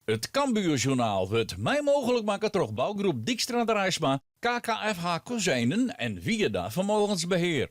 It Cambuurjournaal wurdt mei mooglik makke troch bougroep Dykstra Draisma, KKFH Kozijnen en Wierda Vermogensbeheer.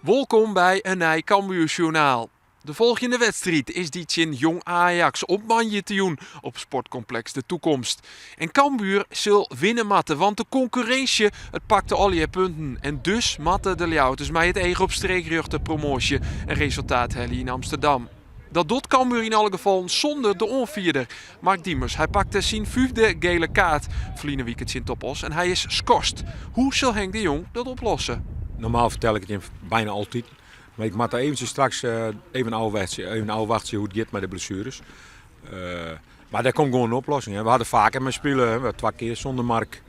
Wolkom by in nij Cambuursjoernaal. De folgjende wedstriid is dy tsjin Jong Ajax op moandeitejûn op sportkompleks De Toekomst. En Cambuur sil winne moatte, want de konkurrinsje it pakte allegear punten. En dus moatte de Ljouwerters mei it each op streekrjochte promoasje in resultaat helje yn Amsterdam. Dat docht Cambuur yn alle gefallen sûnder de oanfierder Mark Diemers. Hy pakte syn fiifde gele kaart ferline wike tsjin Top Oss en hy is skorst. Hoe sil Henk de Jong dat oplosse? Normaal fertel ik it jim byna altyd. Mar ik moat eventsjes straks even ôfwachtsje, even ôfwachtsje hoe't it giet mei de blessueres. Mar dêr komt gewoan in oplossing. Hè. We hadden faker mei spile, hè. We twa kear sûnder Mark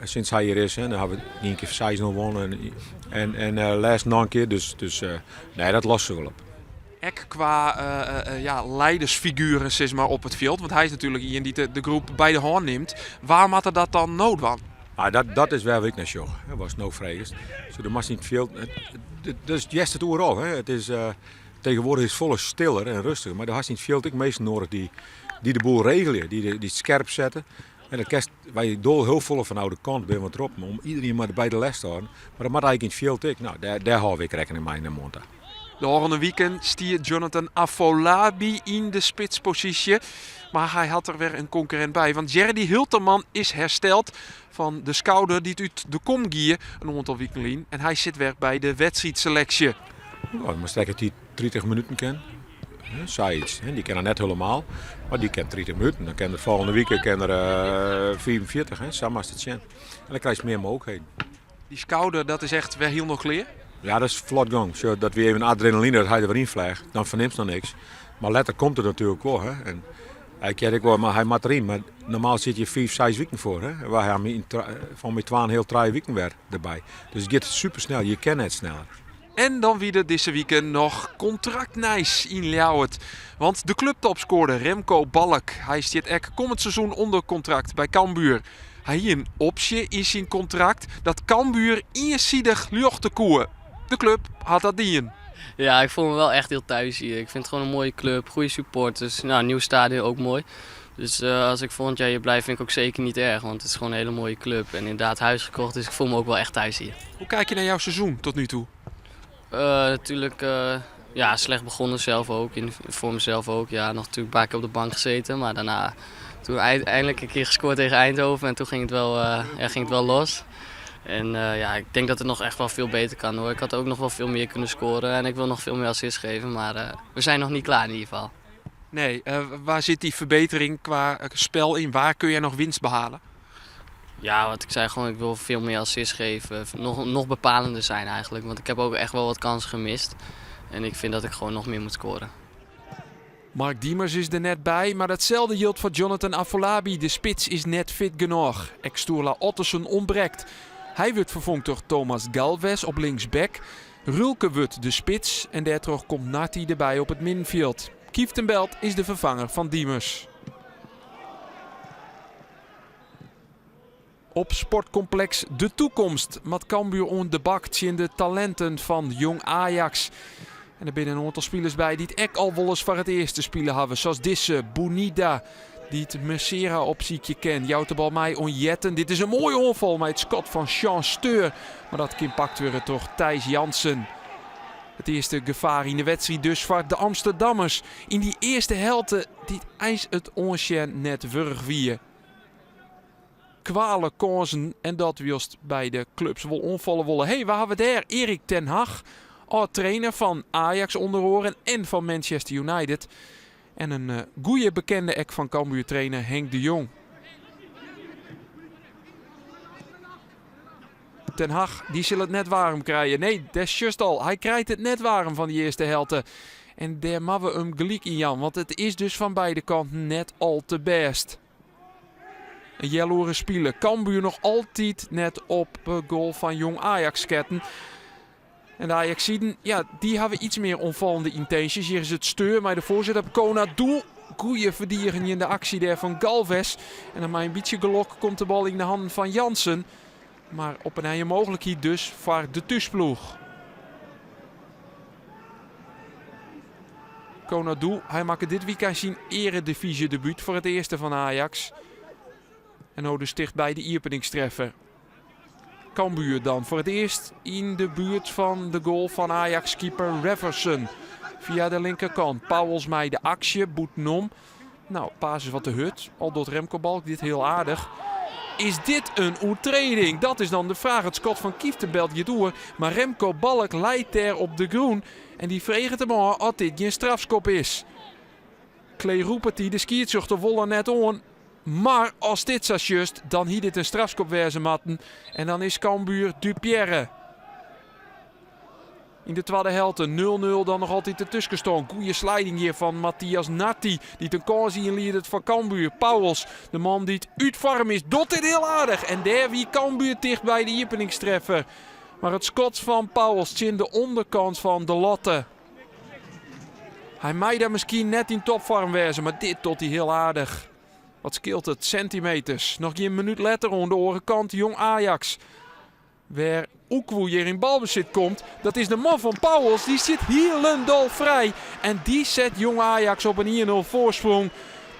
sinds hy hjir is. Hè. Dan hawwe we ien kear 6-0 wûn en, en, en uh, lêst noch in kear. Dus, dus uh, nee, dat losse we wol op. Ek kwa uh, ja, leidersfigueren sis mar, op it fjild. Want hy is natuerlik ien dy't de, de groep by de hân nimt. Wa moat er dat dan no dwaan? Ah, dat, dat is wêr't ik nei sjoch, watst no fregest. So, do moatst yn it fjild, dus hearst it oeral. Hè. It is, uh, tegenwoardich is it folle stiller en rustiger, mar do hast yn it fjild ek minsken noadich dy't dy de boel regelje, dy't dy skerp sette. En dat kinst, wy dogge hiel folle fanôf de kant, binne wat roppen om iderien mar by de les te hâlden. Mar dat moat eigentlik yn it fjild ek. No, dêr, dêr hâlde ik rekkening mei nei moarn ta. De ôfrûne wiken stie Jonathan Afolabi yn de spitsposysje. Mar hy hat der wer in konkurrint by, want Jerdy Hilterman is hersteld fan de skouder dy't út de kom gie in oantal wiken lyn. En hy sit wer by de wedstriidseleksje. No, mar sterker dy 30 minuten kin. Sayts. Dy kin er net hielendal, mar dy kin 30 minuten. Dan kin er folgjende wike kin er 45, hè. Sa moatst it sjen. En dan krijst mear mooglikheden. Dy skouder, dat is echt wer hielendal klear? Ja, dat is flot gong. Sjoch, dat wie even adrenaline dat hy der wer yn fleach. Dan fernimst noch niks. Mar letter komt it natuerlik wol. Hè. En hy kin ek wol, mar hy moat deryn. Mar normaal sit je 5, 6 wiken foar. Hè. Wy ha him fan my twa en heal, trije wiken wer derby. Dus it giet super snel. Je kin net sneller. En dan wie der dizze wike noch kontraktnijs yn Ljouwert. Want de kluptopskoarder Remco Balk, hy stiet ek kommend seizoen ûnder kontrakt by Cambuur. Hy hie in opsje yn syn kontrakt dat Cambuur iensidich ljochte koe. De klup hat dat dien. Ja, ik voel me wel echt heel thuis hier. Ik vind het gewoon een mooie club, goede supporters. Nou, nieuw stadion ook mooi. Dus uh, als ik volgend jaar hier blijf, vind ik ook zeker niet erg. Want het is gewoon een hele mooie club. En inderdaad huis gekocht, dus ik voel me ook wel echt thuis hier. Hoe kijk je naar jouw seizoen tot nu toe? Uh, natuurlijk uh, ja, slecht begonnen zelf ook. In, voor mezelf ook. Ja, nog natuurlijk een paar keer op de bank gezeten. Maar daarna toen eindelijk een keer gescoord tegen Eindhoven. En toen ging het wel, ja, ging het wel los. En ja, ik denk dat het nog echt wel veel beter kan hoor. Ik had ook nog wel veel meer kunnen scoren. En ik wil nog veel meer assists geven. Maar we zijn nog niet klaar in ieder geval. Nee, waar zit die verbetering qua spel in? Waar kun jij nog winst behalen? Ja, wat ik zei, gewoon, ik wil veel meer assists geven. Nog, nog bepalender zijn eigenlijk. Want ik heb ook echt wel wat kansen gemist. En ik vind dat ik gewoon nog meer moet scoren. Mark Diemers is der net by, mar datselde jildt foar Jonathan Afolabi. De spits is net fit genôch. Ek Sturla Ottesen ûntbrekt. Hy wurdt ferfongen troch Thomas Galvez op linksback. Rulke wurdt de spits en dêrtroch komt Nartey derby op it middenfjild. Kieftenbeld is de ferfanger fan Diemers. Op sportkompleks De Toekomst moat Cambuur oan de bak tsjin de talinten fan Jong Ajax. En der binne in oantal spilers by dy't ek al wolris foar it earste spile hawwe, sa as dizze Bounida, dy't Mercera opsykje kin. Jout de bal mei oan Jetten. Dit is in moaie oanfal mei it skot fan Sean Steur, mar dat kin pakt wurde troch Thijs Jansen. It earste gefaar yn de wedstriid dus foar de Amsterdammers yn dy earste helte dy't eins it oansjen net wurdich wie. Kwale kânsen en dat wylst beide klups wol oanfalle wolle. Hey, wa hawwe we dêr? Erik ten Hag, âld-trainer fan Ajax ûnder oaren en fan Manchester United. En in eh, goeie bekende ek fan Cambuur-trainer Henk de Jong. Ten Hag dy sil it net waarm krije. Nee, dêr sjochst al. Hy krijt it net waarm fan dy earste helte. En dêr moatte we him gelyk yn jaan, want it is dus fan beide kanten net al te bêst. In healoere spile. Cambuur noch altyd net op goal fan Jong Ajax sketten. En de Ajaxiden, ja, dy hawwe iets mear oanfallende yntinsjes. Hjir is it Steur mei de foarset op Konadu. Goeie ferdigenjende aksje dêr fan Galvez. En dan mei in bytsje gelok komt de bal yn de hannen fan Jansen. Mar op 'e nij in mooglikheid dus foar de thúsploech. Konadu, hy makke dit wykein syn earedivyzjedebút foar it earste fan Ajax. En no dus ticht by de iepeningstreffer. Cambuur dan foar it earst yn de buert fan de goal fan Ajax-keeper Reversen. Fia de linkerkant. Pauwels mei de aksje bûtenom. Nou, pass is wat te hurd. Al docht Remco Balk dit hiel aardich. Is dit in oertreding? Dat is dan de fraach. It skot fan Kieftenbelt giet oer, mar Remco Balk leit dêr op de grûn en dy freget him ôf oft dit gjin strafskop is. Clay Ruperti, de skiedsrjochter, wol der net oan. Mar as dit sa sjochst, dan hie dit in strafskop wêze moatten en dan is Cambuur dupearre. Yn de twadde helte 0-0 dan noch altyd de tuskenstân. Goeie sliding hjir fan Matthias Narty, dy't in kâns ynliedet foar Cambuur. Pauwels, de man dy't út foarm is, docht dit hiel aardich. En dêr wie Cambuur ticht by de iepeningstreffer. Mar it skot fan Pauwels tsjin de ûnderkant fan de latte. Hy mei dêr miskien net yn topfoarm wêze, mar dit docht hy hiel aardich. Wat skeelt it? Sentimeters. Noch gjin minút letter oan de oare kant Jong Ajax. Wêr Ukwu hjir yn balbesit komt, dat is de man fan Pauwels. Dy stiet hielendal frij en dy set Jong Ajax op in 1-0 foarsprong.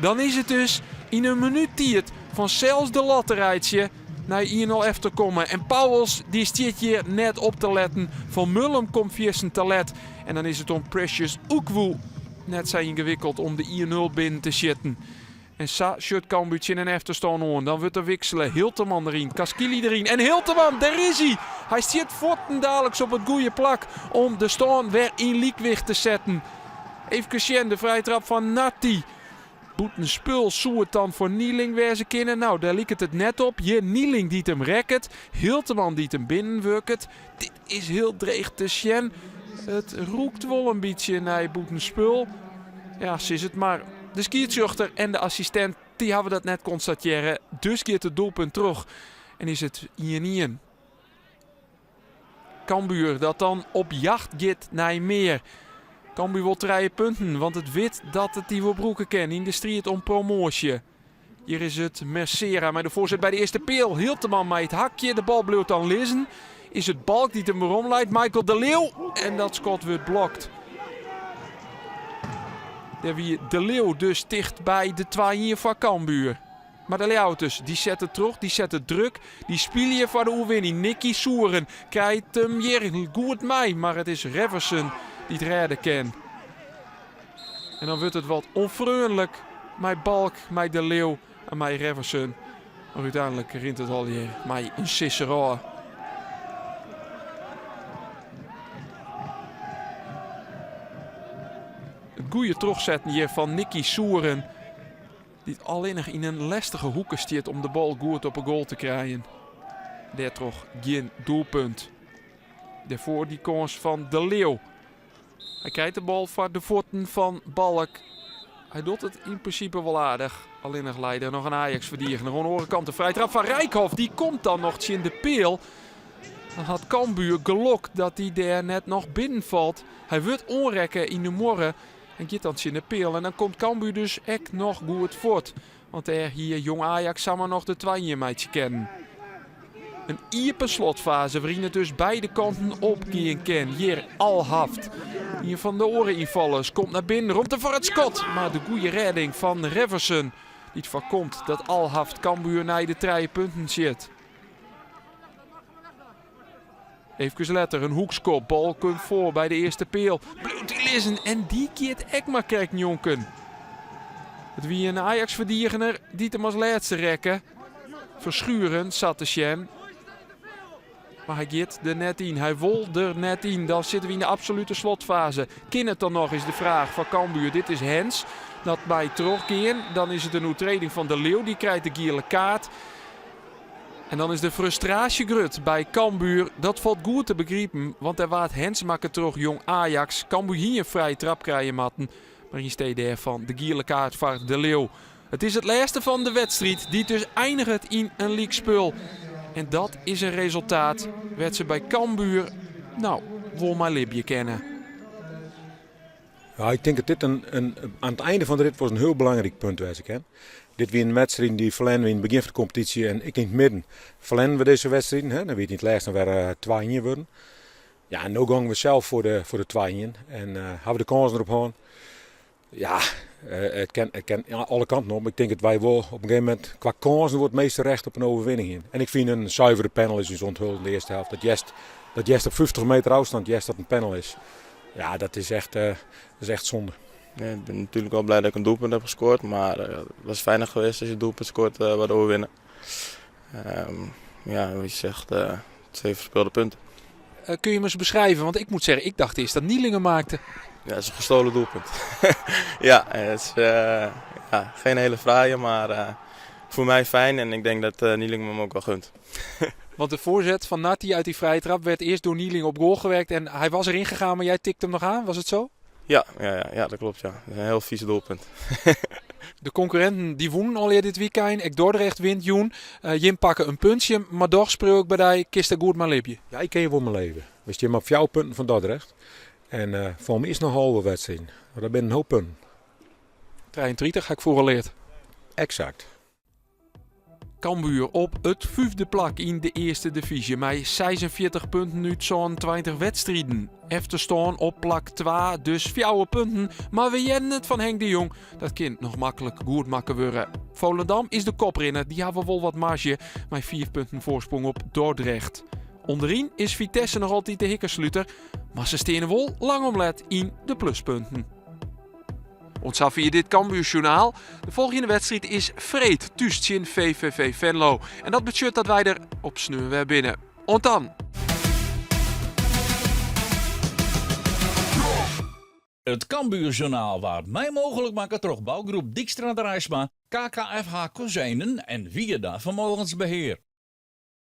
Dan is it dus yn in minút tiid fan sels de latte reitsje nei 1-0 efter komme. En Pauwels dy stiet hjir net op te letten. Van Mullum komt fierstente let en dan is it oan Precious Ukwu net sa yngewikkeld om de 1-0 binnen te sjitten. En sa sjocht Cambuur tsjin in efterstân oan. Dan wurdt der wiksele. Hilterman deryn, Caschili deryn en Hilterman, dêr is hy! Hy stiet fuortendaliks op it goede plak om de stân wer yn lykwicht te setten. Efkes sjen, de frije trap fan Narty. Bûtenspul soe it dan foar Nieling wêze kinne. Nou, dêr liket it net op. Hjir Nieling dy't him rekket. Hilterman dy't him binnenwurket. Dit is hiel dreech te sjen. It rûkt wol in bytsje nei bûtenspul. Ja, sis it mar. De skiedsrjochter en de assistint dy hawwe dat net konstatearre. Dus giet it doelpunt troch en is it 1-1. Cambuur dat dan op jacht giet nei mear. Cambuur wol trije punten, want it wit dat it dy wol brûke kin yn de striid om promoasje. Hjir is it Mercera mei de foarset by de earste peal. Hilterman mei it hakje, de bal bliuwt dan lizzen. Is it Balk dy't him werom leit, Michael de Leeuw. En dat skot wurdt blokt. Dêr wie De Leeuw dus ticht by de 2-1 foar Cambuur. Mar de Ljouwerters dy sette troch, dy sette druk, dy spylje foar de oerwinning. Nicky Souren krijt him hjir goed mei, mar it is Reversen dy't rêde kin. En dan wurdt it wat ûnfreonlik mei Balk, mei De Leeuw en mei Reversen. Mar úteinlik rint it allegear mei in sisser ôf. It goede trochsetten hjir fan Nicky Souren. Dy't allinnich yn in lestige hoeke stiet om de bal goed op 'e goal te krijen. Dêrtroch gjin doelpunt. Dêrfoar dy kâns fan De Leeuw. Hy krijt de bal foar de fuotten fan Balk. Hy docht it yn prinsipe wol aardich. Allinnich lei der noch in Ajax-ferdigener oan de oare kant. De frije trap fan Rijkhoff, dy komt dan noch tsjin de peal. Dan hat Cambuur gelok dat dy dêr net noch binnenfalt. Hy wurdt oanrekke yn de muorre en giet dan tsjin de peal. En dan komt Cambuur dus ek noch goed fuort. Want dêr hie Jong Ajax samar noch de 2-1 meitsje kinnen. In iepen slotfaze wêryn it dus beide kanten opgean kin. Hjir Alhaft, ien fan de oare ynfallers, komt nei binnen. Romte foar it skot, mar de goede rêding fan Reversen dy't foarkomt dat Alhaft Cambuur nei de trije punten sjit. Efkes letter in hoekskop, bal komt foar by de earste peal. Bliuwt dy lizzen en dy giet ek mar krekt njonken. It wie in Ajax-ferdigener dy't him as lêste rekke. Verschuren sa te sjen. Mar hy giet der net yn. Hy wol der net yn. Dan sitte we yn de absolute slotfase. Kin it dan noch, is de fraach foar Cambuur. Dit is hands. Dat mei trochgean. Dan is it in oertreding fan De Leeuw. Dy krijt de giele kaart. En dan is de frustraasje grut by Cambuur. Dat falt goed te begripen, want der waard hands makke troch Jong Ajax. Cambuur hie in frije trap krije moatten, mar yn stee dêrfan de giele kaart foar De Leeuw. It is it lêste fan de wedstriid, dy't dus einiget yn in lykspul. En dat is in resultaat wêr't se by Cambuur, nou, wol mei libje kinne. Ja, ik tink dat dit in, oan it ein fan de rit wol in hiel belangryk punt wêze kin. Dit wiene wedstriden dy't ferlern wie yn it begjin fan de kompetysje en ek yn it midden ferlern we dizze wedstriden. Hè. Dan wie it yn it lêst noch wer 2-1 wurden. Ja, en no gongen we sels foar de 2-1 en hawwe we de kânsen derop hân. Ja, it kin, it kin alle kanten op, mar ik tink dat wy wol op in gegeven momint kwa kânsen wol it measte recht op in overwinning hiene. En ik fyn in suivere penalty is ús ûnthulden de earste helte. Dat hearst, dat hearst op 50 meter ôfstân, hearst dat in penalty is. Ja, dat is echt, dat is echt zonde. Ja, ik ben natuurlijk wel blij dat ik een doelpunt heb gescoord, maar het was fijner geweest als je doelpunt scoort waardoor we winnen. Ja, wat je zegt, twee verspeelde punten. Kun je hem eens beschrijven? Want ik moet zeggen, ik dacht eerst dat Nieling 'm maakte. Ja, het is een gestolen doelpunt. Ja, het is ja, geen hele fraaie, maar voor mij fijn en ik denk dat Nieling me hem ook wel gunt. Want de voorzet van Natti uit die vrije trap werd eerst door Nieling op goal gewerkt en hij was erin gegaan, maar jij tikte hem nog aan, was het zo? Ja, ja, ja, ja, dat klopt. Ja. Dat is een heel vies doelpunt. De concurrenten die wonnen al dit weekend. Ek Dordrecht wint jûn. Jim pakke in puntsje, mar dochs spreau ik by dy, kinst der goed mei libje? Ja, ik kin hjir wol mei leve. We stean mar op 4 punten fan Dordrecht. En foar my is noch 11 wedstriden. Mar dat binne in hoop punten. 33 ha ik froeger leard. Exact. Cambuur op it fyfde plak yn de earste divyzje mei 46 punten út 27 wedstriden. Efterstân op plak 2, dus 4 punten. Mar we hearden it fan Henk de Jong, dat kin noch maklik goed makke wurde. Volendam is de koprinner, dy hawwe wol wat marge mei 4 punten foarsprong op Dordrecht. Underyn is Vitesse noch altyd de hikkesluter, mar se steane wol lang om let yn de pluspunten. Oant safier dit Cambuur-sjoernaal. De folgjende wedstriid is freed thús tsjin VVV Venlo. En dat betsjut dat wy der op sneon wer binne. Oant dan! It Cambuurjournaal waard mei mooglik makke troch bougroep Dykstra Draisma, KKFH Kozijnen en Wierda Vermogensbeheer.